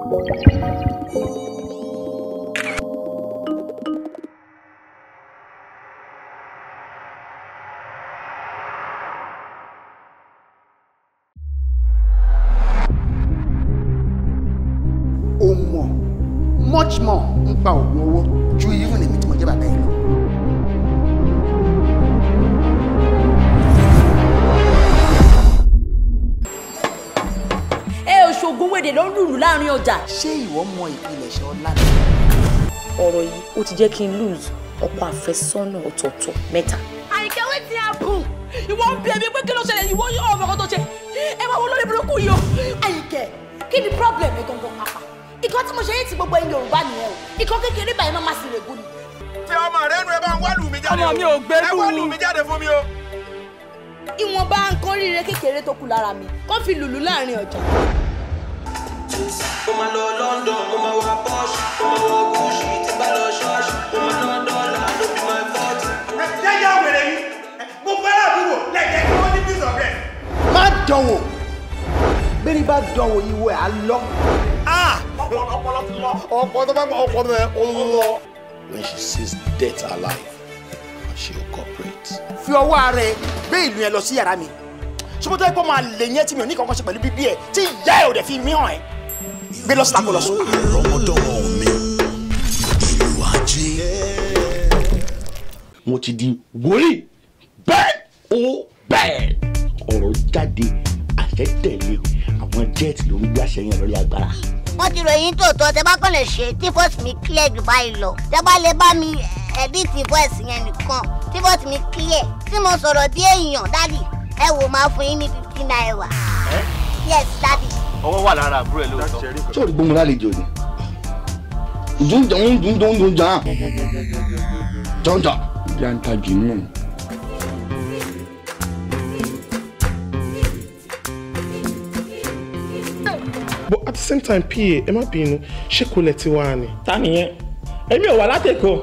O mọ̀ much more nípa oògùn owó ju even èmi tí mo jẹ́ bàbá yìí lọ. Ẹ ò ṣoògùn wèrè ló ń lùlù láàrin ọjà. Ṣé ìwọ mọ ìpilẹ̀ṣẹ̀ ọlá mi? Ọ̀rọ̀ yìí ó ti jẹ́ kí n lose ọkọ àfẹ́sọ́nà ọ̀tọ̀ọ̀tọ̀ mẹ́ta. Àyìnkẹ́, wetin happen? Ìwọ ń bí ẹbí pé kí ló ṣẹlẹ̀, ìwọ yóò ọmọ kan tó ṣe. Ẹ máa wo lórí burúkú yìí o. Àyìnkẹ́, kí ni problem ẹ gangan pàpà? Ìkan tí mo ṣe yìí ti gbogbo ẹ̀yin Yorùbá nìyẹn o. Ìkan kékeré báyìí máa ma sì règùn ni. Fi ọmọ rẹ nu ẹ bá ń wá lù mí jáde. Ọmọ mi ò gbẹ́lú. Ẹ wá lù mí jáde fún mi o. Ìwọ̀nba nǹkan ríire kékeré tó kù lára mi kó fi lùlù láàrin ọjà. Mo máa lọ London, mo máa wọ Porsche, mo máa wọ Gucci, tí bá lọ ṣọ́ọ̀ṣì, mo máa ná dọ́là, no be my fault. Jẹ́jẹ́ wèrè yìí, gbogbo ará àdúgbò lẹ́jẹ̀ kí wọ́n ní peace of rest. Má dánwò, bẹ́ẹ̀ni bá dánwò ìwọ ẹ̀ á lọ. Ọpọlọ ti lọ. Ọpọlọ tó bá gbọ́ ọpọlọ ẹ̀ ó lọ. When she sees death alive, she will cooperate. Fi ọwọ́ ara ẹ gbé ìlú yẹn lọ sí yàrá mi. Ṣé tó yẹ kó máa lè yẹn tí mi ò ní kankan ṣe pẹ̀lú bíbí ẹ̀ tí ìyá ẹ̀ ò dẹ̀ fi mí hàn ẹ́? Gbé lọ síta kó lọ sùn. Àrọ́mọdọ́mọ mi, ìlú ajé. Mo ti di wòlíì bẹ́ẹ̀ ó bẹ́ẹ̀. Ọ̀rọ̀ jáde, àṣẹ tẹ̀lé, àwọn jẹ́ẹ̀tì ló ń gbé àṣẹ yẹn lórí agbára. Wọ́n ti ròyìn tòótọ́, tẹ bá kàn lè ṣe tí voice mi clear jù báyìí lọ. Tẹ bá lè bá mi edit voice yẹn nìkan tí voice mi clear tí mo sọ̀rọ̀ bí èèyàn, daddy, ẹ wò máa fún yín ní ₦50. Yes, daddy. Ọwọ́ wà lára àbúrò ẹ lóòótọ́. Ṣé o rí gbóhùn lálejò ni? Dùn dùn dùn dùn jà. Jọ̀njà. Jàǹtà jì nù. But at the same time, PA, ẹ má bínú, ṣé kò lẹ ti wá ni? Ta nìyẹn? Èmi ò wá látẹ̀kọ̀,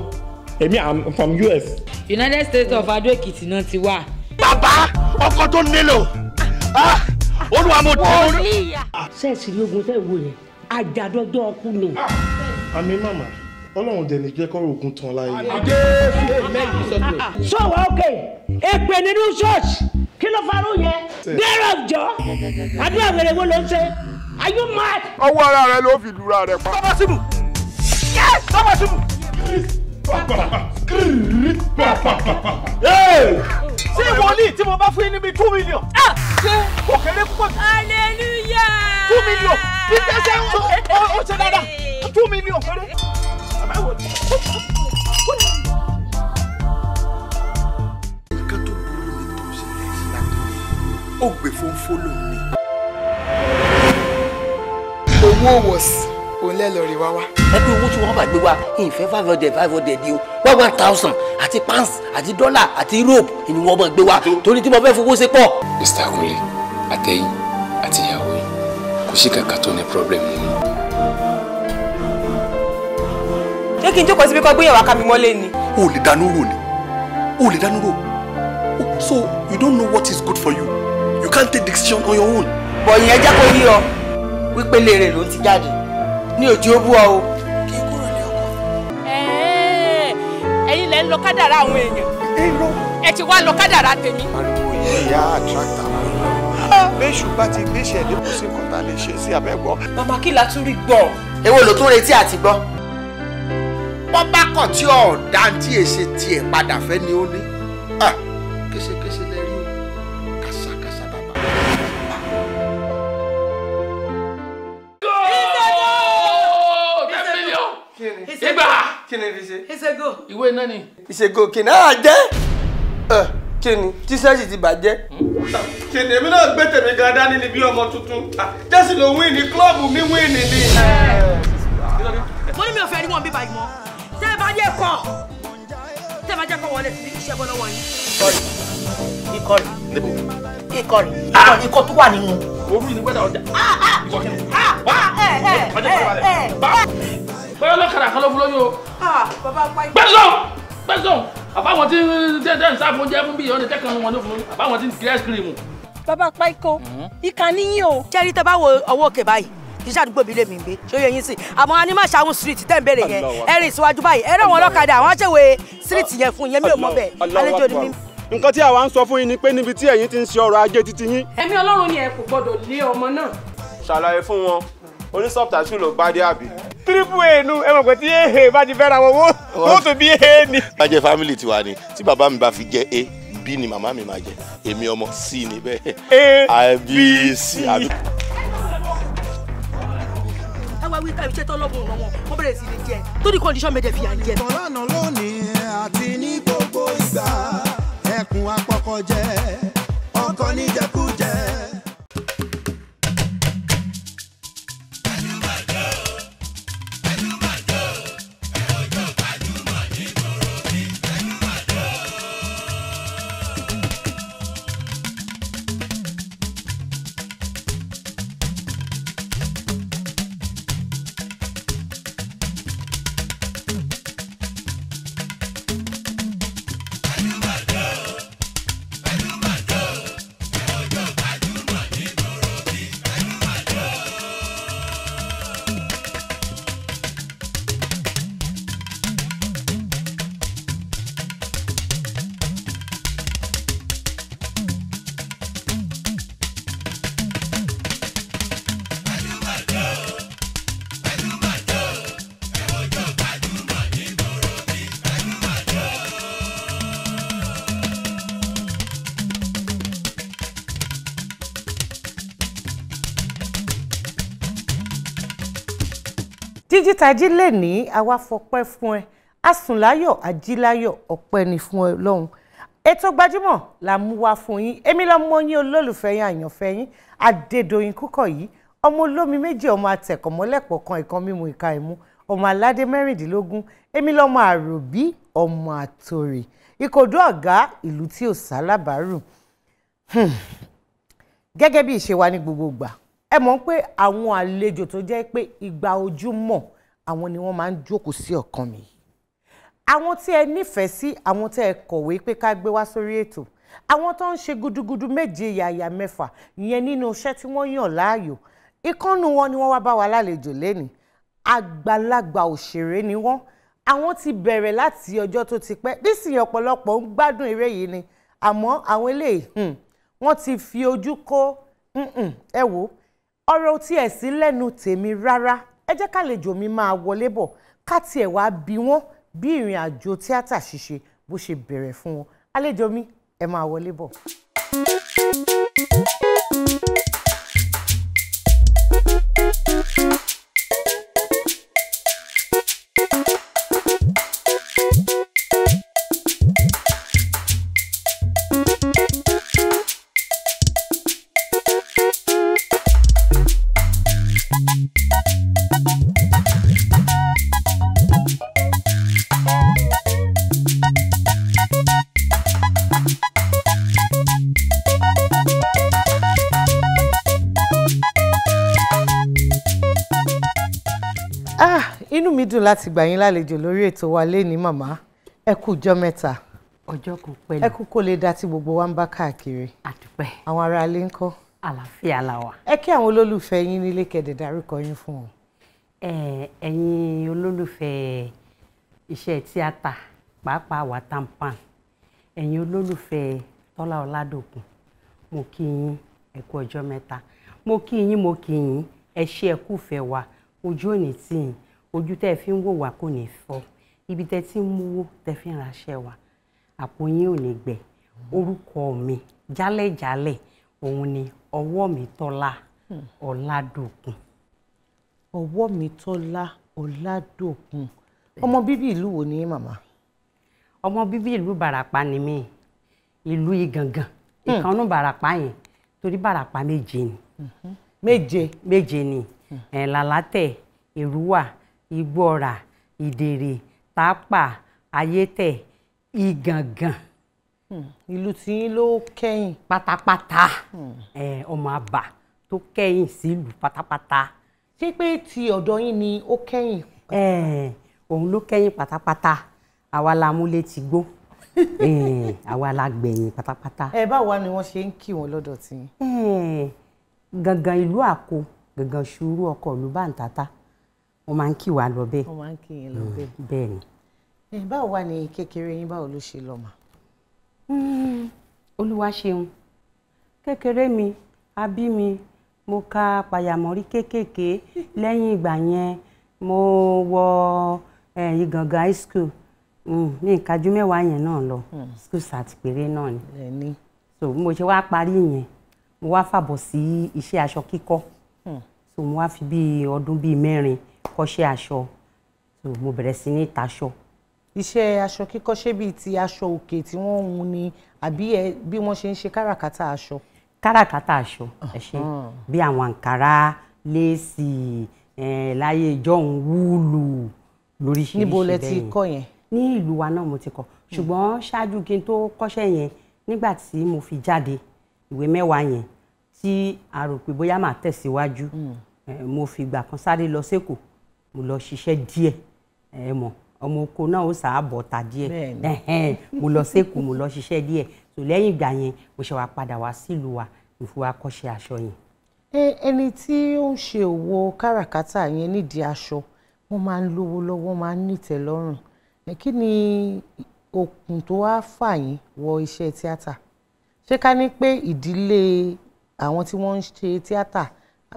èmi am from US. United States of Ado Ekiti náà ti wá. Bàbá ọkọ tó nílò, Olúwa mo tẹ̀ ọ́. Ṣẹ́ẹ̀sì ní ogun tẹ́ wo yẹn, àjàdọ́jọ́ ọkú ni. Àmì màmá, Ọlọ́run dẹ̀ ní jẹ́ kọ́rọ̀ ogun tán láyé. Sọ wá òkè, èpè nínú ṣọ́ọ̀ṣì, kí ló farú yẹn? Bẹ́ẹ̀rẹ̀ ọ̀jọ́, àdúrà wèrè wo ló ń ṣe? Are you mad? Ọwọ́ ara rẹ ló fi lura rẹ pa. Bàbá Síbù! Bàbá Síbù! Ṣé wòlíì tí mo bá fún yín níbi 2 million? Ṣé kò kéré púpọ̀ jù? Hallelujah! 2 million! Bí tẹ́sẹ̀ ó ṣe dáadáa, 2 million péré. Nǹkan tó burú ni tó ṣẹlẹ̀ sí látọ̀rẹ́, ó gbé fónfó lòun ni. Owó wọ̀sí òun lẹ́lọ́rìí wá wá. Ẹ pé owó tí wọ́n bá gbé wá ìfẹ́ 500 500 ni o, 1,000 àti pounds àti dọ́là àti europe ni wọ́n bá gbé wá torí tí mo fẹ́ fowó ṣe pọ̀. Mr. Kunle, àtẹ̀yìn àti ìyàwó yìí kò sí kankan tó ní problem nínú. Ṣé kí n jókòó síbi kan gbéyàwó aká mi mọ́lé ni? O lè dánú rò ni, o lè dánú rò. So you don't know what is good for you. You can't take decision on your own. Bọ̀ ìyẹn jẹ́ kó yí ọ wípé léèrè ló ń ti jáde ní òjì ó bú ọ o. Kí n kúrò ní ọkọ. Ẹ̀yin lẹ ń lọ kádàrá àwọn èèyàn. Ẹ ti wá lọ kádàrá tèmi. Ariwo yìí á attract àwọn èèyàn. Béṣù bá ti gbéṣẹ̀ lé kò sí nǹkan tá a lè ṣe sí abẹ́gbọ́. Màmá kí la tún rí gbọ́. Èwo ló tún retí àti gbọ́? Wọ́n bá kọ̀ tí ọ̀dà tí èsè tiẹ̀ padà fẹ́ ni ó ní. Késekése lẹ rí o, kàṣàkàṣà bàbá. Igba! Kí ni fi ṣe? Ìṣègò. Ìwé náà ni. Ìṣègò kìnnì á jẹ́. Kí ni tíṣẹ́ẹ̀tì ti bàjẹ́? Kí ni èmi náà gbé tèmi gan dání ni bí ọmọ tuntun? Jẹ́sì ló wíìnì, klọ́ọ̀bù mi wíìnì ni. Mo ní mi ò fẹ́ rí wọn bí báyìí mọ́. Tẹ́ ẹ bá jẹ́ kọ́, tẹ́ ẹ bá jẹ́ kọ́ wọlé sí iṣẹ́ bọ́ lọ́wọ́ yín. Ikọ̀ rẹ̀, ikọ̀ rẹ̀, ikọ̀ tó wà nínú. Orú ni wẹ́dà ọjà. Bọ́lá lọ́kàrà kan ló fún lóyún o. Gbẹ́sọ̀n! Gbẹ́sọ̀n! Àbáwọn tí ń tẹ́ ń sáfún oúnjẹ fún bí ìyọ́nì tẹ́kàn wọn ló fún lóyún. Àbáwọn tí ń kiri ice cream. Bàbá Páíkó, ìkà níyìn o. Ṣé rí tẹ́ bá wo ọwọ́ òkè báyìí? Kì í ṣàdúgbò mi lè mi gbé. Ṣé yẹn sí? Àmọ́ Animashaun street tẹ́ ń béèrè yẹn. Ẹ̀rìn síwájú báyìí. Ẹ̀rọ wọn ọlọ́kadà àwọn aṣèwé street yẹn fún yẹn mi ò mọ̀ bẹ́ẹ̀. Àlejò ni mí. Nǹkan tí àwa ń sọ fún yín ni pé níbi tí ẹ̀yin ti ń ṣe ọrọ̀ ajé títí yín. Ẹ̀mí Ọlọ́run ni ẹ kò gbọ́dọ̀ lé ọmọ náà. Ṣàlàyé fún wọn, onísọ̀tàṣù ló bá dé àbí. Triple A nu ẹ mọ̀ pé tí AA bá ti fẹ́ra wọn wọ́n tó bí AA ni. Bá jẹ́ family tiwa ni tí bàbá mi bá fi jẹ́ A, B ni màmá mi máa jẹ, èmi ọmọ C ni bẹ́ẹ̀. A B C àbí. Ẹ wá wí tàbí ṣé tọ́lọ́bùn ràn wọ́n, wọ́n bẹ̀rẹ̀ sí ní jẹ tó ní condition méje fìyà ń jẹ. Ìtọ́lánà lónìí àti ní gbogbo ìgbà ẹkùn apọkọjẹ ọkọ níjẹkújẹ. Jíjítají lè ní àwa fọpẹ́ fún ẹ, asùnláyọ̀ ajíláyọ̀ ọpẹ́ ni fún ẹ lọ́hùn. Ètò gbajúmọ̀ la mú wá fún yín. Èmi lọmọ yín olólùfẹ́ yín àyànfẹ́ yín Adédoyin Kúkọ̀yí, ọmọ olómi méjì, ọmọ atẹ̀kọ̀mọ́lẹ̀pọ̀ kan ìkan mímu ìka ìmú, ọmọ aládé 16. Èmi lọmọ àròbí, ọmọ àtòrè ìkòdó ọ̀gá ìlú tí ò sálábàárù. Gẹ́gẹ́ bí ìṣe wa ní gbogbo ìgbà, ẹ mọ̀ pé àwọn àlejò tó jẹ́ pé ìgbà ojúmọ́ àwọn ni wọ́n máa ń jókòó sí ọ̀kan mi. Àwọn tí ẹ nífẹ̀ẹ́ sí, àwọn tí ẹ kọ̀wé pé ká gbé wá sórí ètò, àwọn tó ń ṣe gudugudu 7 yàyà 6 ìyẹn nínú iṣẹ́ tí wọ́n yàn láàyò. Ìkànnù wọn ni wọ́n wá bá wa lálejò lẹ́nìí. Àgbàlagbà òṣèré ni wọ́n. Àwọn ti bẹ̀rẹ̀ láti ọjọ́ tó ti pẹ́. Nísìnyí ọ̀pọ̀lọpọ̀ ń gbádùn eré yìí ni, àmọ́ àwọn eléyìí wọ́n ti fi ojú kó ẹ wò ọ̀rọ̀ tí ẹ̀ sí lẹ́nu tèmi rárá. Ẹ jẹ́ kálejò mi máa wọlé bọ̀ ká tiẹ̀ wá bí wọ́n bí ìrìn àjò tíátà ṣíṣe bó ṣe bẹ̀rẹ̀ fún wọn. Àlejò mi, ẹ máa wọlé bọ̀. Inú mi dùn láti gbà yín lálejò lórí ètò wa léni màmá. Ẹ kú ọjọ́ mẹ́ta. Ọjọ́ kan pẹ̀lú. Ẹ kú kó lè dá tí gbogbo wa ń bá káàkiri. Àdúpẹ́. Àwọn ará ilé ń kọ́. Àlàáfíà la wà. Ẹ kí àwọn olólùfẹ́ yín nílé kẹ̀dẹ̀ dárúkọ yín fún wọn. Ẹ̀yin olólùfẹ́ iṣẹ́ tíátà pàápàá wa TAMPAN, ẹ̀yin olólùfẹ́ Tọ́lá Ọládòkun, mo kí yín ẹ kú ọjọ́ mẹ́ta. Mo kí yín, mo kí yín, ẹ ṣé ẹ kúfẹ́ wa, ojú òní tì yín, ojú tẹ́ ẹ fi ń wò wá kò ní fọ́, ibi tẹ́ ti ń múwó tẹ́ fi ń raṣẹ́ wa, àpò yín ò ní gbẹ. Orúkọ mi jálẹ̀jálẹ̀ òun ni Ọwọ́mitọ́lá Ọládòkun. Ọwọ́mitọ́lá Ọládòkun. Ọmọ bíbí ìlú wo ni màmá? Ọmọ bíbí ìlú Ìbàràpá ni mí, ìlú Ìgàngàn, ìkànnù Ìbàràpá yẹn, torí Ìbàràpá méje ni. Méje? Méje ni. Làlátẹ̀, Èrúwà, Igbóọrà, Ìdèrè, Tápà, Ayétẹ̀, Ìgàngàn. Ìlú tí yín ló kẹ́yìn. Pátápátá. Ọmọ àbà tó kẹ́yìn sílùú pátápátá. Ṣé pé ti ọ̀dọ̀ yín ni ó kẹ́yìn? Òun ló kẹ́yìn pátápátá. Àwa la múlé ti gbó. Àwa la gbẹ̀yìn pátápátá. Ẹ báwo ni wọ́n ṣe ń kí wọn lọ́dọ̀ tí yín? Gangan ìlú Àkó Gangan ṣúrú ọkọ̀ ìlú Bàǹtátá, wọ́n máa ń kí wa lọ bẹ́ẹ̀. Wọ́n máa ń kí yín lọ bẹ́ẹ̀. Bẹ́ẹ̀ ni. Báwo wà ní kékeré yín, báwo ló ṣe lọ mà? Olúwa ṣeun. Kékeré mi, a bí mi, mo ka pàyàmọ́rí kéékèèké. Lẹ́yìn ìgbà yẹn mo wọ Ìgàngán high school, ní ìkájú 10 yẹn náà lọ, school sat péré náà ni. So mo ṣe wá parí yẹn, mo wá fàbọ̀ sí iṣẹ́ aṣọ kíkọ́. So mo wá fi bíi ọdún bíi 4 kọ́ṣẹ́ aṣọ. So mo bẹ̀rẹ̀ sí ní taṣọ. Iṣẹ́ aṣọ kíkọ́, ṣé bíi ti aṣọ òkè tí wọ́n ń hun ni, àbí bí wọ́n ṣe ń ṣe káràkátà aṣọ? Káràkátà aṣọ, ẹ ṣe, bí àwọn àǹkárá, léèsì, láyé ìjọ́un, wúlù lóríṣiríṣi. Níbo lẹ ti kọ́ yẹn? Ní ìlú wa náà mo ti kọ́, ṣùgbọ́n ṣáájú kí n tó kọ́ṣẹ́ yẹn, nígbà tí mo fi jáde ìwé 10 yẹn, tí a rò pé bóyá màá tẹ̀síwájú, mo fi ìgbà kan sáré lọ sékòó, mo lọ ṣiṣẹ́ díẹ̀. Ẹ mọ̀, ọmọ oko náà ó sàábọ̀ ta díẹ̀. Mo lọ sékòó, mo lọ ṣiṣẹ́ díẹ̀. So lẹ́yìn ìgbà yẹn mo ṣe wá padà wá sílùú wa, mo fi wá kọ́ṣẹ́ aṣọ yẹn. Ẹni tí ó ń ṣe òwò káràkátà yẹn nídìí aṣọ, wọ́n máa ń lówó lọ́wọ́, wọ́n máa ń nítẹ́lọ́rùn. Kí ni okùn tó wá fà yín wọ iṣẹ́ tíátà? Ṣé ká ní pé ìdílé àwọn tí wọ́n ń ṣe tíátà,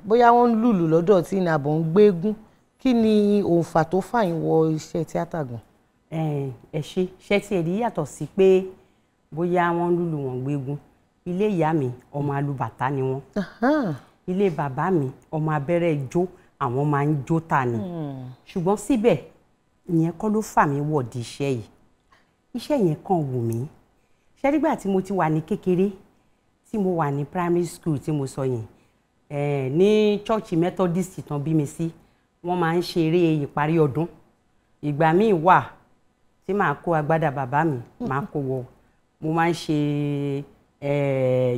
bóyá wọ́n ń lùlù lọ́dọ̀ tí ní àbọ̀ ń gbégún, kí ni òǹfà tó fà yín wọ iṣẹ́ tíátà gan? Ẹ ṣe, ṣé tí ẹ̀rí yàtọ̀ sí pé bóyá wọ́n ń lùlù wọ́n gbégún. Ilé ìyá mi ọmọ alùbàtà ni wọ́n, ilé bàbá mi ọmọ abẹ́rẹ́ ijó, àwọn máa ń jó ta ni. Ṣùgbọ́n síbẹ̀ ìyẹn kọ́ ló fà mí wọ̀ di iṣẹ́ yìí. Iṣẹ́ yẹn kàn wù mí. Ṣé nígbà tí mo ti wà ní kékeré, tí mo wà ní primary school tí mo sọ yẹn, ní church Methodist tán bí mi sí, wọ́n máa ń ṣeré ìparí ọdún. Ìgbà míì wà tí màá kó agbádá bàbá mi, màá kó wọ, mo máa ń ṣe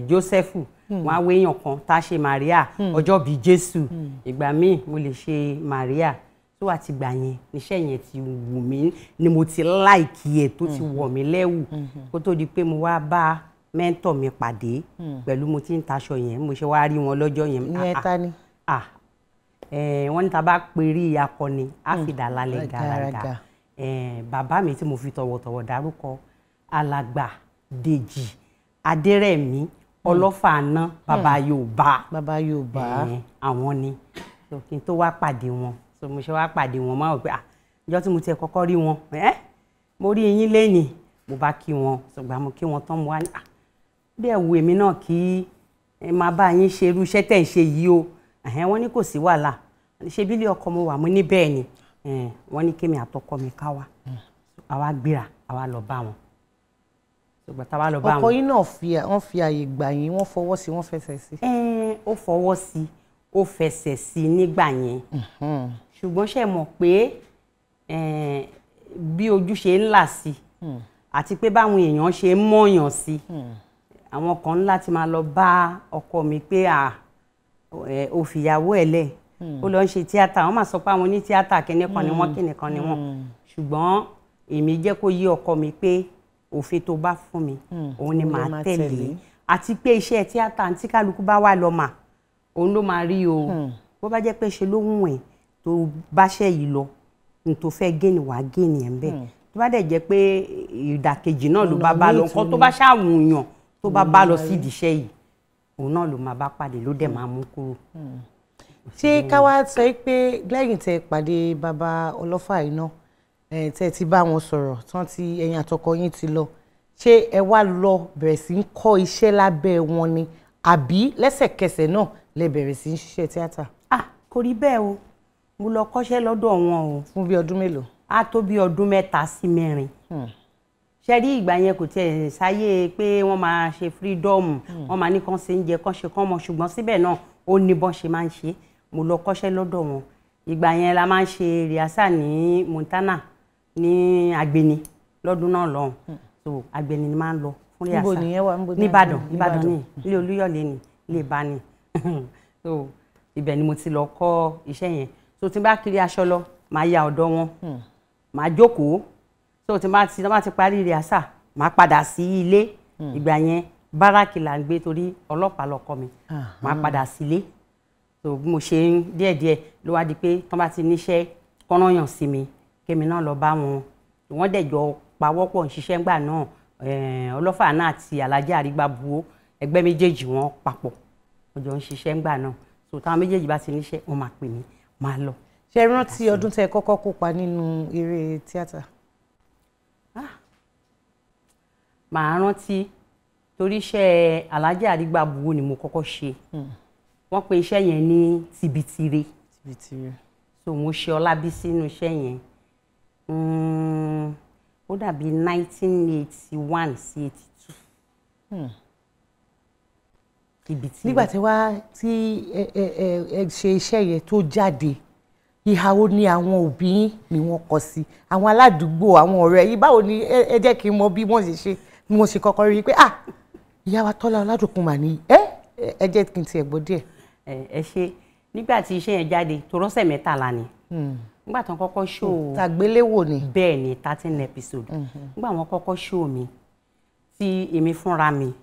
Jósẹ́fù, wọ́n á wéyàn kan tá a ṣe Maria, ọjọ́ bíi Jésù. Ìgbà míì mo lè ṣe Maria. Tó àti gbà yẹn níṣẹ́ yẹn ti wù mí, ni mo ti láìkí ẹ̀, tó ti wọ̀ mí lẹ́wù. Kó tó di pé mo wá bá mẹ́ńtọ̀ mi pàdé pẹ̀lú mo ti ń taṣọ yẹn, mo ṣe wá rí wọn lọ́jọ́ yẹn. Ìyẹn ta ni? Wọ́n ní ta bá perí akọni, á fìdá lálẹ́ gàràgà. Bàbá mi tí mo fi tọ̀wọ̀tọ̀wọ̀ dárúkọ, Alàgbà Dèjì Adérẹ̀mí Ọlọ́fààná, bàbá Yorùbá. Bàbá Yorùbá. Àwọn ni. Kí n tó wá pàdé wọn, so mo ṣe wá pàdé wọn, máa wò pé ìjọ́ tí mo ti kọ́kọ́ rí wọn, mo rí yín lẹ́yìn, mo bá kí wọn. Ṣùgbọ́n mo kí wọn tán, mo wá ní bẹ́ẹ̀ wo èmi náà kí ẹ máa bá yín ṣe irú iṣẹ́ tẹ̀ ń ṣe yìí o. Wọ́n ní kò sí wàhálà, ṣe bílé ọkọ mo wà, mo ní bẹ́ẹ̀ ni. Wọ́n ní kémi àtọkọ mi ká wá, àwa gbéra, àwa lọ bá wọn. Ṣùgbọ́n táwa lọ bá wọn. Ọkọ yín náà wọ́n fi àyè gbà yín, wọ́n fọwọ́ sí, wọ́n fẹsẹ̀ sí. Ó fọwọ́ sí, ó fẹsẹ̀ sí nígbà yẹn. Ṣùgbọ́n ṣe mọ̀ pé bí ojú ṣe ń là sí, àti pé báwọn èèyàn ṣe ń mọ̀yàn sí, àwọn kan ń láti máa lọ bá ọkọ mi pé ó fìyàwó ẹ̀ lẹ̀, ó lọ ń ṣe tíátà. Wọ́n máa sọ pé àwọn oní tíátà kíní kan ni wọ́n, kíní kan ni wọ́n. Ṣùgbọ́n èmi jẹ́ kó yé ọkọ mi pé òfin tó bá fún mi òun ni màá tẹ̀lé, àti pé iṣẹ́ tíátà tí kálukú bá wà lọ mà òun ló máa rí o. Bó bá jẹ́ pé ṣe ló wùn ẹ́ tó báṣẹ́ yìí lọ, n tó fẹ́ géènì wàá géènì ẹ̀ ń bẹ̀. Tó bá dẹ̀ jẹ́ pé ìdàkejì náà ló bá bá lọ, nǹkan tó bá ṣàwùyàn tó bá bá lọ sídìí iṣẹ́ yìí, òun náà ló máa bá pàdé, ló dẹ̀ máa mú kúrò. Ṣé ká wá sọ pé lẹ́yìn tẹ́ pàdé bàbá Ọlọ́fà yìí náà, tẹ́ ti bá wọn sọ̀rọ̀ tán, tí ẹ̀yin àtọkọ yín ti lọ, ṣé ẹ wá lọ bẹ̀rẹ̀ sí ń kọ́ iṣẹ́ lábẹ́ wọn ni, àbí lẹ́sẹ̀kẹsẹ̀ náà lẹ bẹ̀rẹ̀ sí ń ṣiṣẹ́ tíátà? Kò rí bẹ́ẹ̀ o, mo lọ kọ́ṣẹ́ lọ́dọ̀ wọn o. Fún bí ọdún mélòó? Á tó bí ọdún 3 sí 4. Ṣe rí ìgbà yẹn kò tiẹ̀ sáyé pé wọ́n máa ṣe freedom, wọ́n máa ní kán ṣe ń jẹ kán ṣe kán mọ̀, ṣùgbọ́n síbẹ̀ náà ó ní bọ́n ṣe máa ń ṣe. Mo lọ kọ́ṣẹ́ lọ́dọ̀ wọn. Ìgbà yẹn la máa ń ṣe rìásà ní Montana ní Agbeni lọ́dún náà lọ́hùn. So Agbeni ni máa ń lọ fún rìásà. Níbo nìyẹn wà? Níbàdàn, Ìbàdàn ní ilé Olúyọ̀lé ní ilé Ìbáni. So ibẹ̀ ni mo ti lọ kọ́ iṣẹ́ yẹn. So tí n bá kiri aṣọ lọ, màá ya ọ̀dọ̀ wọn, màá jókòó. So tí n bá ti parí rìásà, màá padà sí ilé. Ìgbà yẹn báràkì là ń gbé torí ọlọ́pàá lọkọ mi. Màá padà sílé, So bí mo ṣe ń díẹ̀díẹ̀ ló wá di pé tán bá ti níṣẹ́ kọ́nrán sí mi, kémi náà lọ bá wọn. Wọ́n dẹ̀ jọ pawọ́pọ̀ ń ṣiṣẹ́ ńgbà náà. Ọlọ́fà náà àti Alhaji Arigbabuwo, ẹgbẹ́ méjèèjì wọn papọ̀, wọ́n jọ ń ṣiṣẹ́ ńgbà náà. So táwọn méjèèjì bá ti níṣẹ́, wọ́n máa pè mí, máa lọ. Ṣé ẹ rántí ọdún tẹ́ ẹ kọ́kọ́ kópa nínú eré tíátà? Màá rántí, torí iṣẹ́ Alhaji Arigbabuwo ni mo kọ́kọ́ ṣe. Wọ́n pe iṣẹ́ yẹn ní Tibitire. Tibitire. So mo ṣe Ọlábísí nínú iṣẹ́ yẹn. Ó dàbí 1981 sí 82. Tibitire. Nígbà tí wá tí ẹ ẹ ẹ ẹ ṣe iṣẹ́ yẹn tó jáde, ìhà wo ni àwọn òbí yín ni wọ́n kọ sí, àwọn aládùúgbò, àwọn ọ̀rẹ́ yín, báwo ni? Ẹ jẹ́ kí n mọ bí wọ́n ṣe ṣe, bí wọ́n ṣe kọ́kọ́ rí i pé ah, ìyá wa Tọ́lá Ọládòkun mà ní. Ẹ jẹ́ kí n tiẹ̀ gbọ́ díẹ̀. Ẹ ṣe. Nígbà tí iṣẹ́ yẹn jáde, tó rọ́ṣẹ̀ 13 ni, nígbà tó ń kọ́kọ́ ṣó. Tàgbéléwò ni. Bẹ́ẹ̀ ni, 13 episode. Nígbà wọn kọ́kọ́ ṣó mi, tí èmi fúnra mi,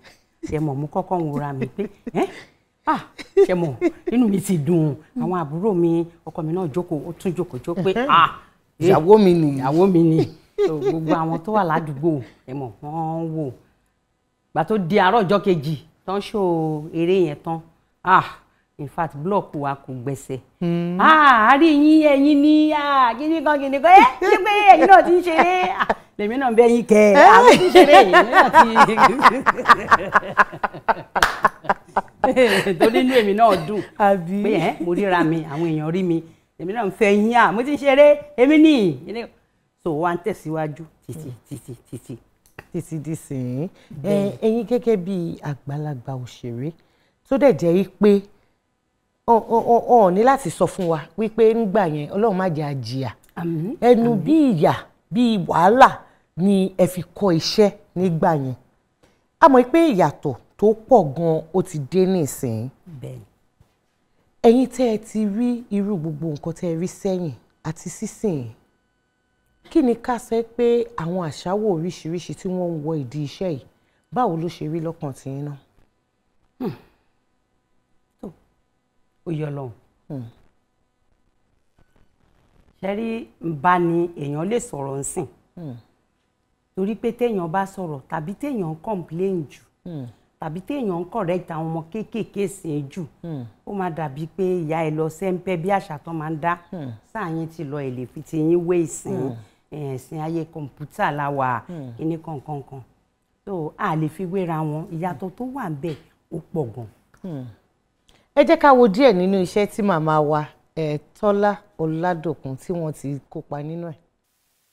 ṣe mọ̀, mo kọ́kọ́ ń wora mi pé ẹ́ ah, ṣe mọ̀, inú mi ti dùn. Àwọn àbúrò mi, ọkọ mi náà jókòó, ó tún jókòó jó pé ah, ìyàwó mi ni. Ìyàwó mi ni. So, gbogbo àwọn tó wà ládùúgbò, ẹ mọ̀, wọ́n ń wò. Gbà tó di àárọ̀ ọjọ́ kejì tán ṣó eré yẹn tán, ah, in fact, block wa kò gbẹ̀sẹ̀. Ah, a rí yín, ẹ̀yin ní, ah, kíní kan kíní kan, ẹ ṣé pé ẹ̀yin náà ti ń ṣeré? Ah, lèmi náà ń bẹ yín kẹ, àwọn tí ń ṣeré yìí náà ti, torí inú èmi náà dùn pé ẹ mo ríra mi, àwọn èèyàn rí mi, èmi náà ń fẹ́ yín, à mo ti ń ṣeré èmi nìyí. So wá ń tẹ̀síwájú títí títí títí. Títí di sìn. Ẹ̀yin gẹ́gẹ́ bí àgbàlagbà òṣèré tó dẹ̀ jẹ́ pé ọ ní láti sọ fún wa wípé ńgbà yẹn, Ọlọ́run má jẹ́ àjìyà, ẹnu bí ìyà bí wàhálà ni ẹ fi kọ́ iṣẹ́ nígbà yẹn. A mọ̀ pé ìyàtọ̀ tó pọ̀ gan-an ó ti dé nísìnyí. Ẹ̀yin tẹ́ ẹ ti rí irú gbogbo nǹkan tẹ́ ẹ rí sẹ́yìn àti sísìn, kí ni ká sọ pé àwọn àṣàwò oríṣiríṣi tí wọ́n ń wọ ìdí iṣẹ́ yìí, báwo ló ṣe rí lọ́kàn tiyín náà? Ó yọ lọ́hùn. Ṣe rí, bá ní èèyàn lè sọ̀rọ̀ nsìn, torí pé téèyàn bá sọ̀rọ̀ tàbí téèyàn ń complain jù tàbí téèyàn ń correct àwọn ọmọ kéékèèké sìn jù, ó máa dàbí pé ìyá ẹ lọ sẹ́ńpẹ́, bí àṣà tó máa ń dá sáà yín ti lọ, ẹ̀ lè fi ti yín wé ìsìn ẹ̀sìn ayé kọ̀ǹpútà la wà, kíní kankankan. So a lè fi wéra wọn, ìyàtọ̀ tó wà ń bẹ̀ ó pọ̀ gan. Ẹ jẹ́ ká wo díẹ̀ nínú iṣẹ́ tí màmá wa Tọ́lá Ọládòkun tí wọ́n ti kópa nínú ẹ̀.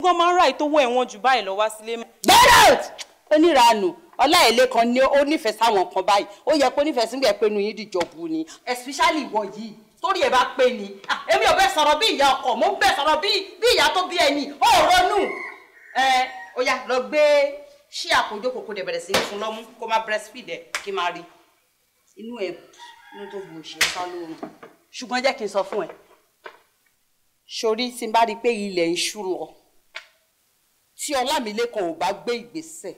Wọ́n máa ń ra ìtòwó ẹ̀wọ̀n jù báyìí lọ wá sílé. Get out! Oníranù Ọláìlé kan ní ó nífẹ̀ẹ́ sáwọn kan báyìí, ó yẹ kó nífẹ̀ẹ́ sígbà pé inú yín dìjọ bu ni, especially ìwọ yìí torí ẹ bá pé ni. Èmi ò bẹ sọ̀rọ̀ bí ìyá ọkọ, mo ń bẹ sọ̀rọ̀ bí ìyá tó bí ẹni, ó ronú. Ẹ ó yá, lọ gbé ṣí àkójọ kòkó dẹ̀ bẹ̀rẹ̀ sí ní fún lọ́mú, kó má breastfeed ẹ, kí má rí inú ẹ inú tó bu òṣèré sá lóorun. Ṣùgbọ́n jẹ́ kí n sọ fún ẹ, sórí tí n bá rí i pé ilẹ̀ ń ṣú lọ, tí Ọlámilékan ò bá gbé ìgbésẹ̀,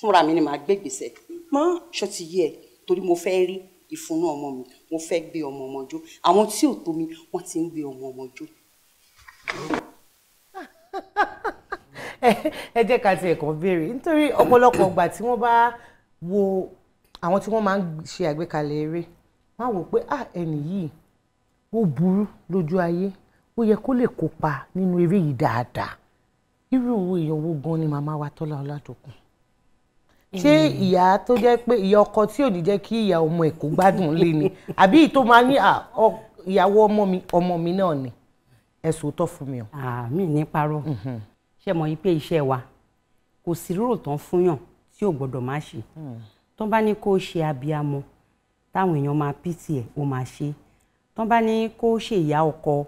fúnra mi ni màá gbé ìgbésẹ̀ mọ́. Ṣó ti yé ẹ? Torí mo fẹ́ rí ìfúnnú ọmọ mi, mo fẹ́ gbé ọmọ ọmọ jó. Àwọn tí ò tó mi, wọ́n ti ń gbé ọmọ ọmọ jó. Ẹ jẹ́ ká tiẹ̀ kàn béèrè, nítorí ọ̀pọ̀lọpọ̀ ìgbà tí wọ́n bá wo àwọn tí wọ́n máa ń ṣe àgbékalẹ̀ eré, wọ́n á wò pé ah, ẹnì yìí ó burú lójú ayé, ó yẹ kó lè kópa nínú eré yìí dáadáa. Irú èèyàn wo gan ni màmá wa Tọ́lá Ọládòkun? Ṣé ìyá tó jẹ́ pé ìyá ọkọ tí ò ní jẹ́ kí ìyá ọmọ ẹ̀ kó gbádùn lé ni, àbí tó máa ní ìyàwó ọmọ mi, ọmọ mi náà ni? Ẹ sòótọ́ fún mi o. Àmì ní parọ́. Ṣé mọ̀ pé iṣẹ́ wa kò sí rúrò tán fúnyàn tí ò gbọ́dọ̀ má ṣe. Tó bá ní kó ṣe abiyamọ táwọn èèyàn máa pìtì ẹ̀, ó máa ṣe. Tó bá ní kó ṣe ìyá ọkọ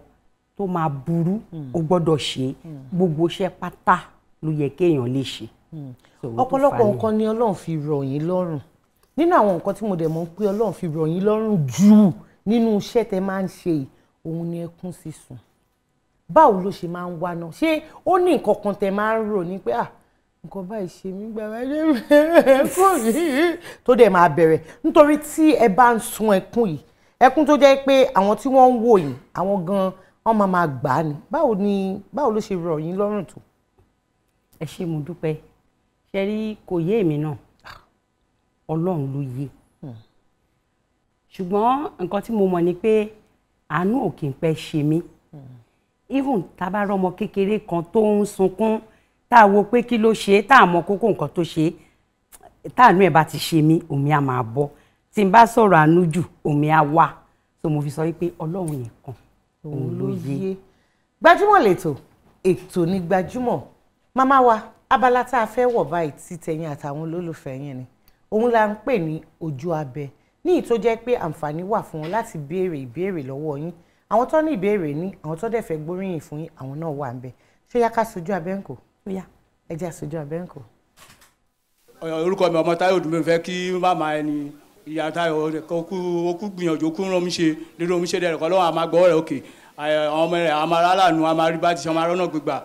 tó máa burú, ó gbọ́dọ̀ ṣe. Gbogbo iṣẹ́ pátá ló yẹ kéèyàn lè ṣe. Ọ̀pọ̀lọpọ̀ nǹkan ni Ọlọ́run fi rọ̀ yín lọ́rùn. Nínú àwọn nǹkan tí mo dẹ̀ mọ̀ pé Ọlọ́run fi rọ̀ yín lọ́rùn jù nínú iṣẹ́ tẹ máa ń ṣe, òun ni ẹkún sísun. Báwo ló ṣe máa ń wá náà? Ṣé ó ní nǹkan kan tẹ máa ń rò ní pé ah, nǹkan báyìí ṣe mí gbà wáyé ẹkún yìí tó dẹ̀ máa bẹ̀rẹ̀? Nítorí tí ẹ bá ń sun ẹkún yìí, Ẹkún tó jẹ́ pé àwọn tí wọ́n ń wò yín, àwọn gan wọ́n máa máa gbà á ni. Báwo ni, báwo ló ṣe rọ̀ yín lọ́rùn tó? Ẹ ṣé, mo dúpẹ́. Ṣe rí, kò yé èmi náà, Ọlọ́run ló yé. Ṣùgbọ́n nǹkan tí mo mọ̀ ni pé àánú ò kì í pẹ́ ṣe mí. Even tá a bá rọ́mọ kékeré kan tó ń sunkún, tá a wo pé kí ló ṣe é, tá a mọ kókó nǹkan tó ṣe é, táànú ẹ̀ bá ti ṣe mí, omi á máa bọ́. Tí n bá sọ̀rọ̀ àánú jù, omi á wà. So mo fi sọ wípé Ọlọ́run nìkan òun ló yé. Gbajúmọ̀ lètò, ètò ní Gbajúmọ̀. Màmá wa, abala tá a fẹ́ wọ̀ báyìí tí tẹ̀yin àtàwọn olólùfẹ́ yẹn ni òun la ń pè ní ojú abẹ, ní ìtó jẹ́ pé àǹfààní wà fún wọn láti béèrè ìbéèrè lọ́wọ́ yín. Àwọn tó ní ìbéèrè ní, àwọn tó dẹ̀ fẹ́ gbóríyìn fún yín, àwọn náà wà ń bẹ̀. Ṣé yá ká sojú abẹ́ ń kò? Ẹ jẹ́ àsojú abẹ́ ń kò. Orúkọ mi ọmọ Táyọ̀ Òdùnmí, fẹ́ kí màmá ẹni ìyá Táyọ̀ rẹ̀ kó kú gbìyànjú kú rán mi ṣe nínú omi ṣe dẹ̀ kọ́ lọ́wọ́ àmà gbọ́ rẹ̀ òkè. Àwọn ọmọ rẹ̀ àmà aráàlú àmà rí bá ti ṣe ọmọ arọ́nà gbígbà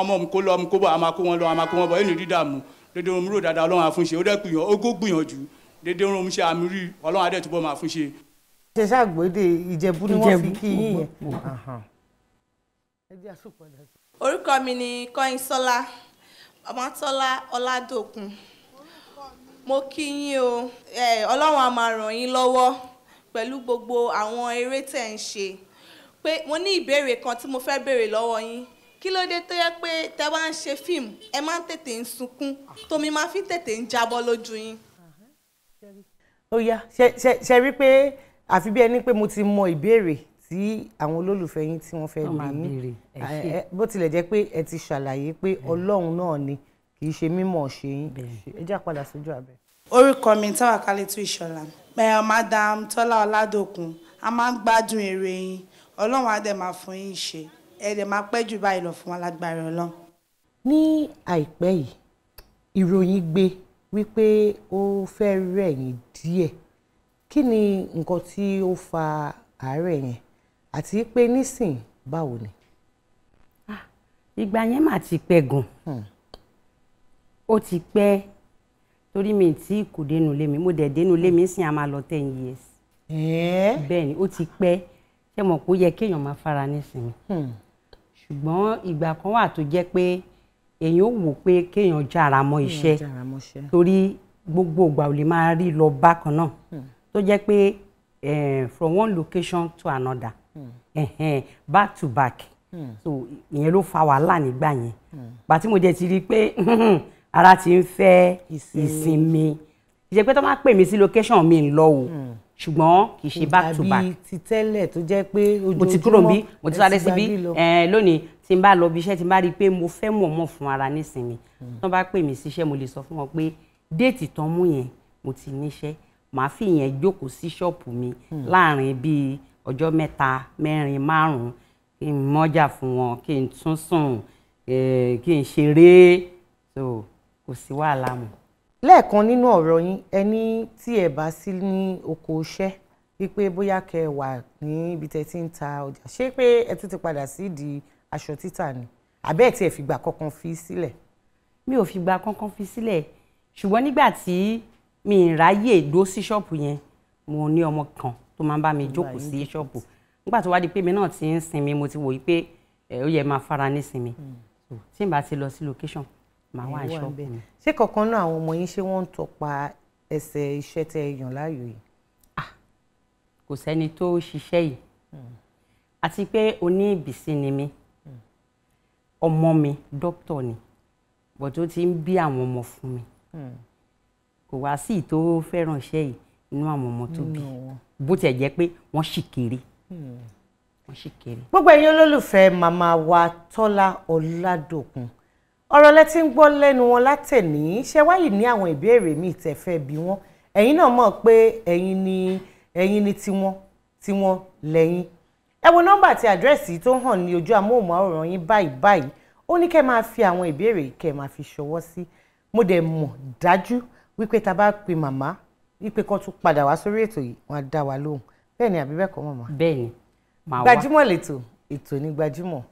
ọmọ mi kó lọ mi kó bọ̀ àmà kó wọn lọ àmà kó wọn bọ̀ ẹni dídàmú dédé omi rò dáadáa Ọlọ́run àfúnṣe ó dẹ̀ gbìyànjú ó gó gbìyànjú dédé omi ṣe àmì rí Ọlọ́run adẹ̀ túbọ̀ máa fúnṣe. Ṣe ṣàgbéde Ìjẹ̀bú ni wọ́n fi kí yín yẹn. Orúkọ mi ni Kọ́yìnsọ́lá Ọmọ́tọ́lá Ọládòkun. Mo kí yín o, Ọlọ́run á máa ràn yín lọ́wọ́ pẹ̀lú gbogbo àwọn eré tẹ̀ ń ṣe. Pé mo ní ìbéèrè kan tí mo fẹ́ béèrè lọ́wọ́ yín. Kí ló dé tó yẹ pé tẹ́ bá ń ṣe fíìmù, ẹ máa ń tètè ń sunkún, tómi máa fi tètè ń jábọ́ lójú yín? Ó yá, ṣe rí pé àfi bí ẹni pé mo ti mọ ìbéèrè tí àwọn olólùfẹ́ yín tí wọ́n fẹ́ bí yín, bó tilẹ̀ jẹ́ pé ẹ ti ṣàlàyé pé Ọlọ́run náà ni, kì í ṣe mímọ̀ ṣe yín. Ẹ jẹ́ àpadà sójú abẹ. Orúkọ mi Táwàkálítù Ìṣọ̀lá. Madam Tọ́lá Ọládòkun, a máa ń gbádùn eré yín, Ọlọ́run á dẹ̀ máa fún yín ṣe, ẹ dẹ̀ máa pẹ́ jù báyìí lọ fún wa lágbára Ọlọ́run. Ní àìpẹ́ yìí, ìròyìn gbé wípé ó fẹ́ rẹ̀ yín díẹ̀. Kí ni nǹkan tí ó fa àárẹ̀ yẹn àti pé nísìn báwo ni? Ìgbà yẹn mà ti pẹ́ gan. Ó ti pẹ́ torí mi tí kò dénú lé mi, mo dẹ̀ dénú lé mi sìn a máa lọ 10 years. Bẹ́ẹ̀ ni, ó ti pẹ́. Ṣé mọ̀ pé ó yẹ kéèyàn máa fara nísìnyí? Ṣùgbọ́n ìgbà kan wà tó jẹ́ pé èèyàn ò wò pé kéèyàn jára mọ́ iṣẹ́, torí gbogbo ìgbà ò lè máa rí lọ bákan náà, tó jẹ́ pé from one location to another, back to back. So ìyẹn ló fa wàhálà nígbà yẹn. Gbà tí mo jẹ́ ti rí i pé ara ti ń fẹ́ ìsinmi, ìṣe pé tó máa pè mí sí location mi ń lọ o, ṣùgbọ́n kì í ṣe back to back. Tàbí ti tẹ́lẹ̀ tó jẹ́ pé ojoojúmọ́ mo ti kúrò níbí, mo ti sáré síbí lónìí. Tí n bá lọ bí iṣẹ́, tí n bá rí i pé mo fẹ́ mọ̀ọ́mọ̀ fún ara nísinmi, tó bá pè mí síṣẹ́, mo lè sọ fún wọn pé déètì tán mú yẹn mo ti níṣẹ́, màá fi yẹn jókòó sí ṣọ́ọ̀pù mi láàrin bíi ọjọ́ 3, 4, 5, kí n mọ́jà fún wọn, kí n tún sùn, kí n ṣeré. So kò sí wàhálà mọ́. Lẹ́ẹ̀kan nínú ọ̀rọ̀ yín, ẹ ní tí ẹ bá sí ní oko iṣẹ́, wípé bóyá kẹ́ ẹ wà ní ibi tẹ́ ti ń ta ọjà, ṣé pé ẹ tún ti padà sí di aṣọ títà ni àbẹ́ ẹ̀ tí ẹ fìgbà kankan fi sílẹ̀? Mi ò fìgbà kankan fi sílẹ̀, ṣùgbọ́n nígbà tí mi ì ráyè dó sí ṣọ́ọ̀pù yẹn, mo ní ọmọ kan tó máa ń bá mi jókòó sí ṣọ́ọ̀pù. Nígbà tó wá di pé mi náà ti ń sinmi, mo ti wò yí pé ó yẹ máa fara nísinmi. Tí n bá ti lọ sí location, màá wà ní ṣọ́ọ̀pù mi. Ṣé kankan náà àwọn ọmọ yín, ṣé wọ́n ń tọpa ẹsẹ̀ iṣẹ́ tẹ́ ẹ yàn láàyò yìí? Kò sẹ́ni tó ṣiṣẹ́ yìí, àti pé oní ìbísí ni mí. Ọmọ mi dókítà ni, bọ̀ tó ti ń bí àwọn ọmọ fún mi. Kò wá sí tó fẹ́ràn iṣẹ́ yìí nínú àwọn ọmọ tó bí, bó tiẹ̀ jẹ́ pé wọ́n sì kéré. Wọ́n sì kéré. Gbogbo ẹ̀yin olólùfẹ́ màmá wa Tọ́lá Ọládòkun, ọ̀rọ̀ lẹ ti ń gbọ́ lẹ́nu wọn látẹ̀ní. Ṣé wáyìí ní àwọn ìbéèrè míì tẹ́ fẹ́ bi wọ́n? Ẹ̀yin náà mọ̀ pé ẹ̀yin ni tiwọn, tiwọn lẹ́yìn. Ẹ wo nọ́mbà àti àdírẹ́sì tó hàn ní ojú amóhùnmáwòrán yín báyìí báyìí. Ó ní kẹ́ máa fi àwọn ìbéèrè kẹ́ máa fi ṣọwọ́ sí. Mo dẹ̀ mọ̀ dájú wípé tá a bá pe màmá wípé kó tún padà wá sórí ètò yìí, wọ́n á dá wa lóhùn. Bẹ́ẹ̀ ni àbí bẹ́ẹ̀ kọ́ màmá? Bẹ́ẹ̀ ni, màá wá. Gbajúmọ̀ lètò, ètò ní Gbajúmọ̀.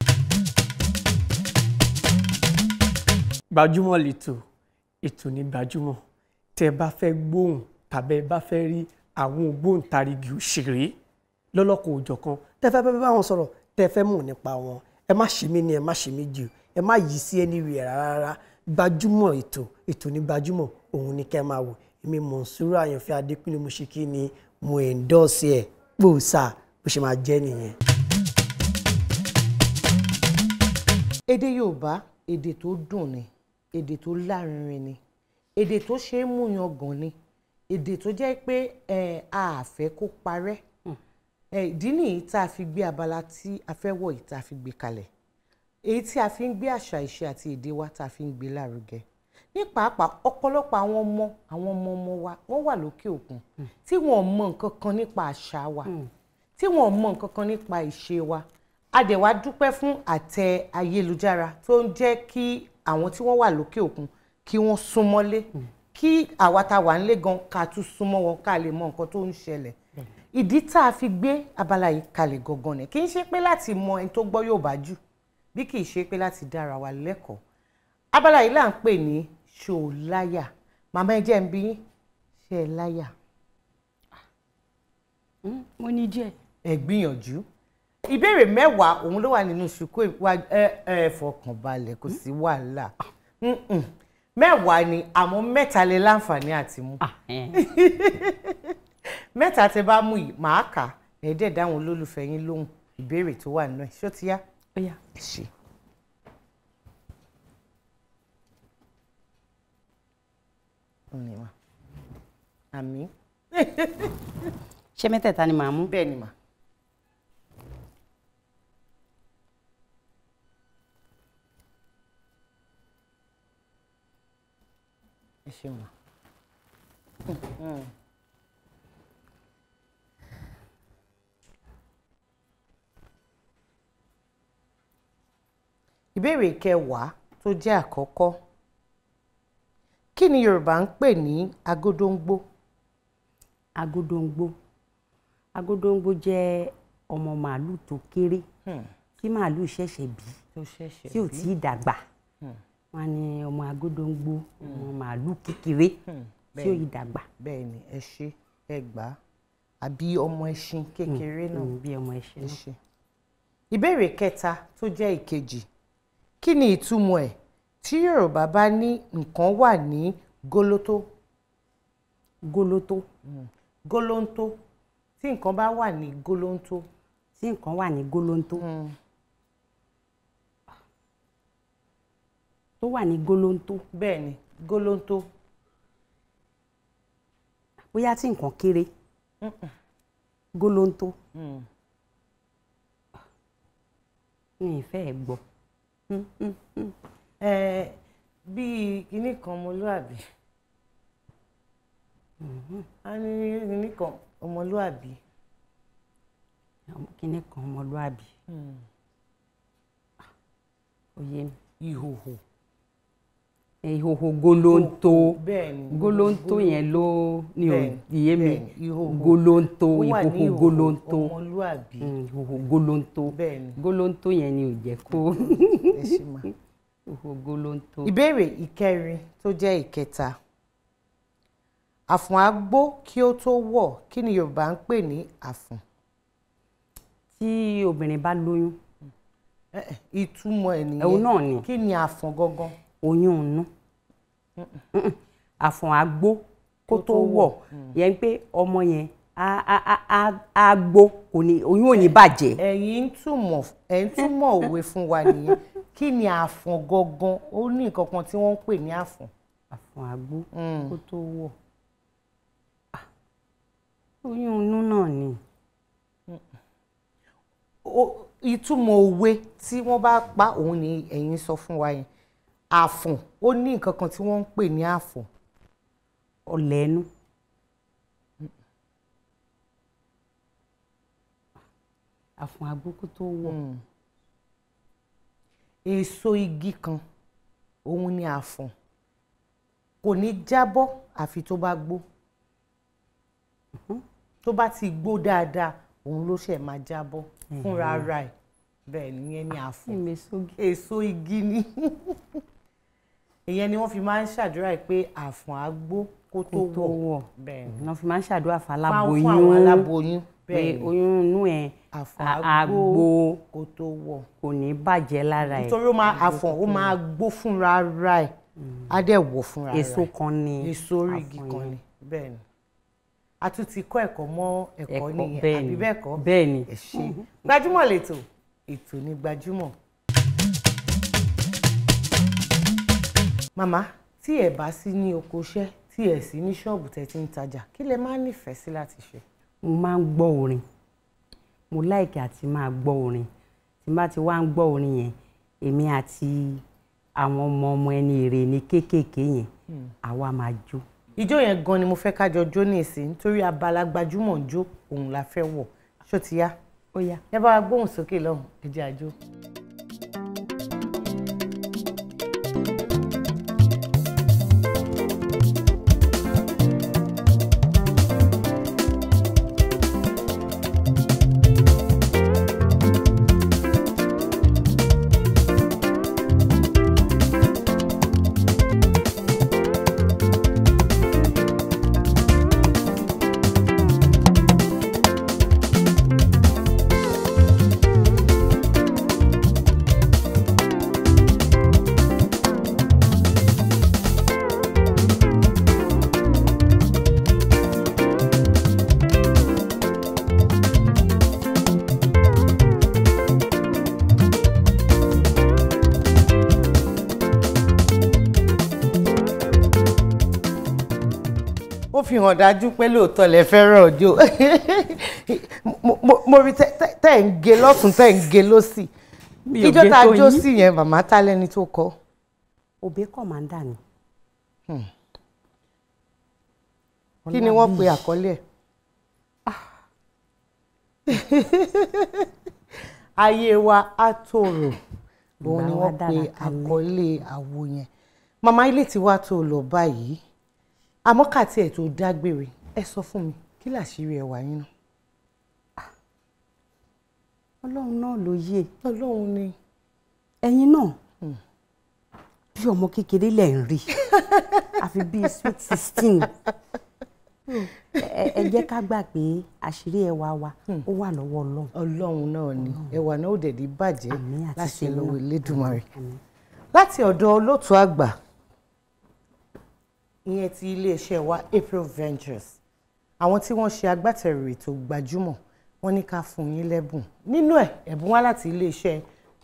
Gbajúmọ̀ lètò, ètò ní Gbajúmọ̀. Tẹ́ bá fẹ́ gbóhùn tàbí ẹ bá fẹ́ rí àwọn ògbóǹtarìgì òṣèré lọ́lọ́kọ̀ òjọ̀kan tẹ́ fẹ́ bá wọn sọ̀rọ̀, tẹ́ fẹ́ mọ̀ nípa wọn, ẹ má ṣe mí ní, ẹ má ṣe mí jù, ẹ má yí sí anywhere rárá. Gbajúmọ̀ ètò, ètò ní gbajúmọ̀, òun ni kẹ́ máa wò. Èmi Mọ̀nsúrù Àyànfẹ́ Adékúnlé mo ṣe kí ni mo endorse ẹ̀ pòsà bó ṣe máa jẹ́ nìyẹn. Èdè Yorùbá, èdè tó dùn ni, èdè tó lárinrin ni, èdè tó ṣe é mú yangàn ni, èdè tó jẹ́ pé a fẹ́ kó parẹ́. Ìdí nìyí tá a fi gbé abala tí a fẹ́ wọ̀ yìí tá a fi gbé kalẹ̀, èyí tí a fi ń gbé àṣà, ìṣe àti èdè wa tá a fi ń gbé lárugẹ. Ní pàápàá ọ̀pọ̀lọpọ̀ àwọn ọmọ àwọn ọmọ ọmọ wa wọ́n wà lókè òkun tí wọ́n mọ nǹkan kan nípa àṣà wa, tí wọ́n mọ nǹkan kan nípa ìṣe wa. A dẹ̀ wá dúpẹ́ fún àtẹ ayélujára tó ń jẹ́ kí àwọn tí wọ́n wà lókè òkun kí wọ́n súnmọ́lé, kí àwa tá wà nílé gan ká tún súnmọ́ wọn ká lè mọ nǹkan tó ń ṣẹlẹ̀. Ìdí tá a fi gbé abala yìí kalẹ̀ gangan ni kì í ṣe pé láti mọ ẹni tó gbọ́ Yorùbá jù, bí kì í ṣe pé láti dára wa lẹ́kọ̀ọ́. Abala yìí là ń pè ní ṣó láyà. Màmá, ẹ jẹ́ ń bi yín, ṣé ẹ láyà? Mo ní díẹ̀. Ẹ gbìyànjú. Ìbéèrè 10 òun ló wà nínú ṣùkú. Ẹ fọkàn balẹ̀, kò sí wàhálà. 10 ni, àmọ́ 3 lè láǹfààní àti mú. 3 tẹ bá mú yìí màá kà ẹ dẹ̀ dáhùn olólùfẹ́ yín lóhùn ìbéèrè tó wà nínú ẹ̀. Ṣó ti yá? Ó yá. Ẹ ṣé. Àmín. Ṣé mẹ́tẹ̀ẹ̀ta ni màá mú? Bẹ́ẹ̀ ni mà. Ẹ ṣeun mà. Ìbéèrè kẹwàá tó jẹ́ àkọ́kọ́. Kí ni Yorùbá ń pè ní agódóńgbó? Agódóńgbó. Agódóńgbó jẹ́ ọmọ màálù tó kéré tí màálù ṣẹ̀ṣẹ̀ bí, tí ò tí ì dàgbà. Wọ́n ní ọmọ agódóńgbó, ọmọ màálù kékeré tí ò ì dàgbà. Bẹ́ẹ̀ni, ẹ ṣé, ẹ gbà á. Àbí ọmọ ẹṣin kékeré náà. Bí ọmọ ẹṣin náà. Ìbéèrè kẹta tó jẹ́ ìkejì. Kí ni ìtumọ̀ ẹ̀ tí Yorùbá bá ní nǹkan wà ní gólótó? Gólótó. Gólóńtó. Tí nǹkan bá wà ní gólóńtó. Tí nǹkan wà ní gólóńtó. Tó wà ní gólóńtó. Bẹ́ẹ̀ni, gólóńtó. Bóyá tí nǹkan kéré. Gólóńtó. Mi ì fẹ́ gbọ́. Bíi kinní kan ọmọlúàbí. A ní kinní kan ọmọlúàbí. Kinní kan ọmọlúàbí. Ó yé mi. Ìhòhò. Ìhòhò gólóńtó. Gólóńtó yẹn ló ní òye mi. Gólóńtó, ìhòhò gólóńtó. Ọmọlúàbí. Ìhòhò gólóńtó. Gólóńtó yẹn ni ò jẹ́ kó. Ìhòhò gólóńtó. Ìbéèrè ìkẹrin tó jẹ́ ìkẹta. Àfọ̀n á gbó kí ó tó wọ̀, kí ni Yorùbá ń pè ní àfọ̀n? Tí obìnrin bá lóyún. Ìtumọ̀ ẹ̀ nìyẹn. Òun náà ni. Kí ni àfọ̀n gangan? Oyún inú. Àfọ̀n á gbó kó tó wọ̀, yẹn pé ọmọ yẹn á gbó, kò ní oyún ò ní bàjẹ́. Ẹ̀yin ń túmọ̀ òwe fún wa nìyẹn. Kí ni àfọ̀n gangan? Ó ní nǹkan kan tí wọ́n ń pè ní àfọ̀n. Àfọ̀n á gbó kó tó wọ̀. Oyún inú náà ni. Ìtumọ̀ òwe tí wọ́n bá pa òun ni ẹ̀yin sọ fún wa yẹn. Àfọ̀n, ó ní nǹkan kan tí wọ́n ń pè ní àfọ̀n. Ọ̀lẹ̀ ẹnu. Àfọ̀n á gbó kó tó wọ̀. Èso igi kan òun ni àfọ̀n. Kò ní jábọ́ àfi tó bá gbó. Tó bá ti gbó dáadáa, òun ló ṣẹ̀ máa jábọ́ fúnra ara ẹ̀. Bẹ́ẹ̀ nìyẹn ni àfọ̀n. Èso igi ni. Ìyẹn ni wọ́n fi máa ń ṣàdúrà pé àfọ̀n á gbó kó tó wọ̀. Wọ́n fi máa ń ṣàdúrà fún aláboyún. Fún àwọn aláboyún. Pé oyún inú ẹ̀ àgbo kó tó wọ̀ kò ní bàjẹ́ lára ẹ̀. Nítorí ó máa àfọ̀n ó máa gbó fúnra ara ẹ̀, á dẹ̀ wọ̀ fúnra rẹ̀. Èso kan ni. Èso orí igi kan ni. Bẹ́ẹ̀ ni, a tún ti kọ́ ẹ̀kọ́ mọ́ ẹ̀kọ́ nìyẹn, àbí bẹ́ẹ̀ kọ́? Bẹ́ẹ̀ ni. Ẹ ṣé. Gbajúmọ̀ lẹ́tọ̀, ètò ní Gbajúmọ̀. Màmá, tí ẹ bá sí ní oko iṣẹ́, tí ẹ sí ní ṣọ́ọ̀bù tẹ́ ti ń tajà, kí lẹ máa ń nífẹ̀ẹ́ sí láti ṣe? Mo máa ń gbọ́ orin. Mo láìkì àti máa gbọ́ orin. Tí n bá ti wá ń gbọ́ orin yẹn, èmi àti àwọn ọmọ ọmọ ẹni èrè ní kéékèèké yẹn, àwa máa jó. Ijó yẹn gan ni mo fẹ́ ká jọ jó ní ìsìn, nítorí abala Gbajúmọ̀ ń jó òun la fẹ́ wọ̀. Ṣó ti yá? Ó yá. Ẹ bá wa gbóhùn sókè lọ́hùn, ẹ jẹ́ a jó. Ó fi hàn dájú pé lóòótọ́ lẹ fẹ́ràn ọjọ́. Mo rí tẹ́ ń ge lọ́tún, tẹ́ ń ge lọ́sì. Ijó tá a jó sí yẹn, màmá, tá lẹ́ni tó kọ? Obey Commander ni. Kí ni wọ́n pe àkọlé ẹ̀? Ayé wa á tòrò, òun ni wọ́n pe àkọlé àwo yẹn. Màmá, ilé tí wàá tó lọ báyìí, àmọ́ kàtí ẹ̀ tó dágbére, ẹ sọ fún mi, kí làṣírí ẹwà yín náà? Ọlọ́run náà ló yé. Ọlọ́run ni. Ẹ̀yin náà bí ọmọ kékeré lẹ̀ ń rí, àfi bíi sweet 16. Ẹ jẹ́ ká gbà pé àṣírí ẹwà wa ó wà lọ́wọ́ Ọlọ́run. Ọlọ́run náà ni. Ẹwà náà ò dẹ̀dí bàjẹ́ láṣẹ lọ́wọ́ Elédùmarè. Láti ọ̀dọ̀ olóòtú àgbà, ìyẹn ti iléeṣẹ́ wa April Ventures, àwọn tí wọ́n ṣe agbátẹrù ètò Gbajúmọ̀, wọ́n ní ká fún yín lẹ́bùn. Nínú ẹ̀, ẹ̀bùn wá láti iléeṣẹ́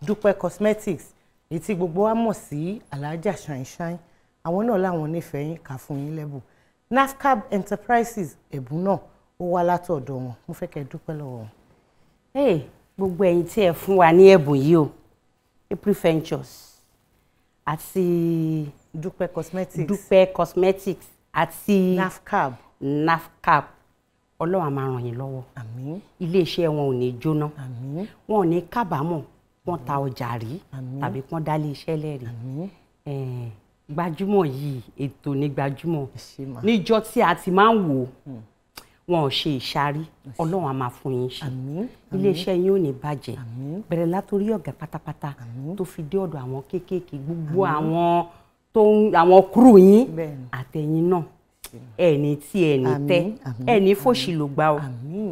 Dúpẹ́ Cosmetics, èyí tí gbogbo wa mọ̀ sí Alhaja Shine Shine. Àwọn náà láwọn nífẹ̀ẹ́ yín, ká fún yín lẹ́bùn. Nafcab Enterprises, ẹ̀bùn náà ó wá látọ̀dọ̀ wọn. Mo fẹ́ kẹ́ ẹ dúpẹ́ lọ́wọ́ wọn. Gbogbo ẹ̀yin tí ẹ fún wa ní ẹ̀bùn yìí o, April Ventures àti Dúpẹ́ Cosmetics, Dúpẹ́ Cosmetics àti Nafcab, Nafcab, Ọlọ́run á máa ràn yín lọ́wọ́. Àmín. Iléeṣẹ́ wọn ò ní jóná. Àmín. Wọn ò ní kábàámọ̀ wọ́n ta ọjà rí tàbí wọ́n dá iléeṣẹ́ lẹ́rìí. Gbajúmọ̀ yìí, ètò ní Gbajúmọ̀ níjọ́ tí a ti máa ń wò, wọn ò ṣe ìṣarí. Ọlọ́run á máa fún yín ṣe. Iléeṣẹ́ yín ò ní bàjẹ́. Bẹ̀rẹ̀ látòrí ọ̀gá pátápátá tó fi dé ọ̀dọ̀ àwọn kéékèèké, gbogbo àwọn tó ń àwọn kúrú yín àtẹ̀yìn náà, ẹ ní tí ẹ ní tẹ́, ẹ ní fòṣì ló gbà o,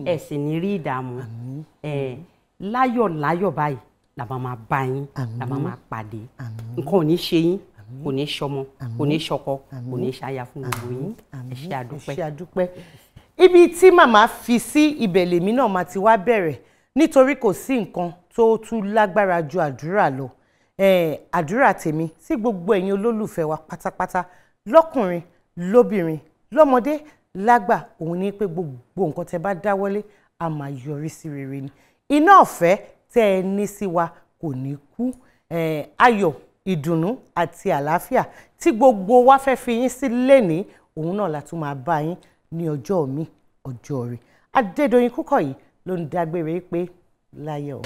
ẹ sì ní rí ìdààmú. Láyọ̀ láyọ̀ báyìí la máa máa bá yín, la máa máa pàdé. Nǹkan ò ní ṣe yín, kò ní ṣọmọ, kò ní ṣọkọ, kò ní ṣaya fún gbogbo yín. Ẹ ṣé àdúpẹ́. Ẹ ṣé àdúpẹ́. Ibi tí màmá fi sí ibẹ̀ lèmi náà máa ti wá bẹ̀rẹ̀, nítorí kò sí nǹkan tó tún lágbára ju àdúrà lọ. Àdúrà tèmi sí gbogbo ẹ̀yin olólùfẹ́ wa pátápátá, lọ́kùnrin lóbìnrin, lọ́mọdé lágbà, òun ní pé gbogbo nǹkan tẹ́ bá dáwọ́lé a máa yọrí sí rere ni. Iná ọ̀fẹ́ tẹ́ ẹ ní sí wa kò ní kú. Ayọ̀, ìdùnnú àti àlàáfíà tí gbogbo wa fẹ́ fi yín sí lénìí, òun náà la tún máa bá yín ní ọjọ́ mi, ọjọ́ rẹ̀. Adédoyin Kúkọ̀yí ló ń dágbére pé láyọ̀.